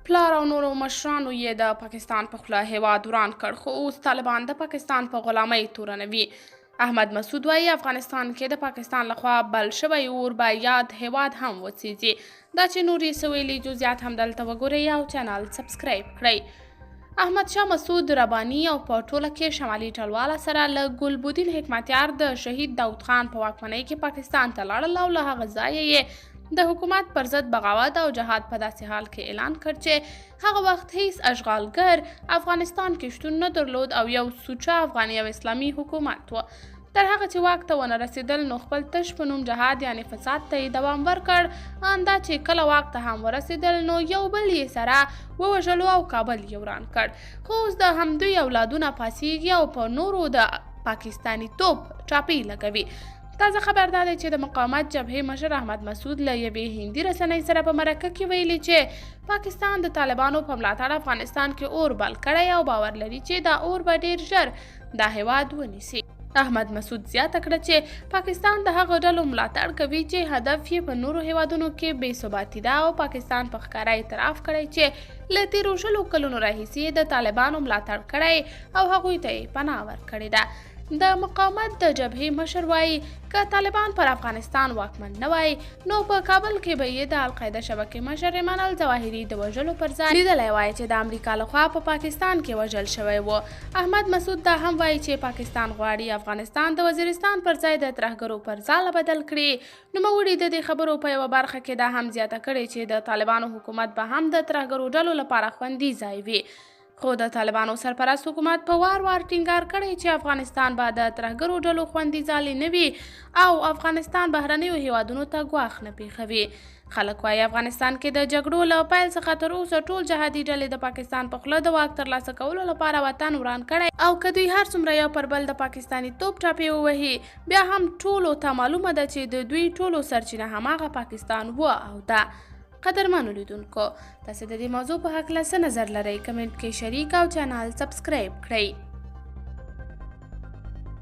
پلار او نورو مشرانو یې د پاکستان په خوله هیواد وران کړ، خو اوس طالبان د پاکستان په غلامۍ تورنوي. احمد مسعود وایي، افغانستان کې د پاکستان لخوا بل شوی اور به یاد هیواد هم وڅیزي. دا چې نور یې څه ویلي، جزئیات هم دلته وګورئ او چینل سبسکرایب کړئ. احمد شاه مسعود رباني او په ټوله کې شمالي ټلواله سره له ګلبدین حکمتیار د شهید داود خان په واکمنۍ کې پاکستان ته لاړل او له هغه ځایه یې د حکومت پر ضد بغاوت او جهاد په داسې حال کې اعلان کړ چې هغه وخت هیڅ اشغالګر افغانستان کې شتون نه درلود او یو سوچه افغاني او اسلامي حکومت و. تر هغه چې واک ته ونه رسېدل نو خپل تش په نوم جهاد یعنې فساد ته یې دوام ورکړ، ان دا چې کله واک ته هم ورسېدل نو یو بل یې سره ووژلو او کابل یې وران کړ. خو اوس د همدوی اولادونه پاسیږي او په نورو د پاکستاني توپ ټاپې لګوي. تازه خبر دا دی چې د مقاومت جبهې مشر احمد مسعود له یوې هندي رسنۍ سره په مرکه کې ویلي چې پاکستان د طالبانو په ملاتړ افغانستان کې اور بل کړی او باور لري چې دا اور به ډیر ژر دا هیواد ونیسي. احمد مسعود زیاته کړه چې پاکستان د هغو ډلو ملاتړ کوي چې هدف یې په نورو هیوادونو کې بې ثباتي ده او پاکستان په ښکاره اعتراف کړی چې له تیرو 20 کلونو راهیسې د طالبانو ملاتړ کړی او هغوی ته یې پناه ورکړې ده. د مقاومت د جبهې مشر وایي، که طالبان پر افغانستان واکمن نه وای نو په کابل کې به یې د القاعده شبکې مشر ایمن الظواهري د وژلو پر ځای لیدلی وای چې د امریکا لخوا په پاکستان کې وژل شوی و. احمد مسعود دا هم وایي چې پاکستان غواړي افغانستان د وزیرستان پر ځای د ترهګرو پر ځاله بدل کړي. نوموړي د دې خبرو په یوه برخه کې دا هم زیاته کړې چې د طالبانو حکومت به هم د ترهګرو ډلو لپاره خوندي ځای وي. خو د طالبانو سرپرست حکومت په وار وار ټینګار کړی چې افغانستان به د ترهګرو ډلو خوندي ځالې نه وي او افغانستان بهرنیو هیوادونو ته ګواښ نه پیښوي. خلک وایي افغانستان کې د جګړو له پیل څخه تر اوسه ټول جهادي ډلې د پاکستان په خوله د واک ترلاسه کولو لپاره وطن وران کړی او که دوی هر څومره یو پر بل د پاکستاني توپ ټاپې ووهي بیا هم ټولو ته معلومه ده چې د دوی ټولو سرچینه هماغه پاکستان و او ده. قدرمنو لیدونکو، تاسو د دې موضوع په هکله څه نظر لرئ؟ کمنټ کې شریک او چینل سبسکرایب کړئ.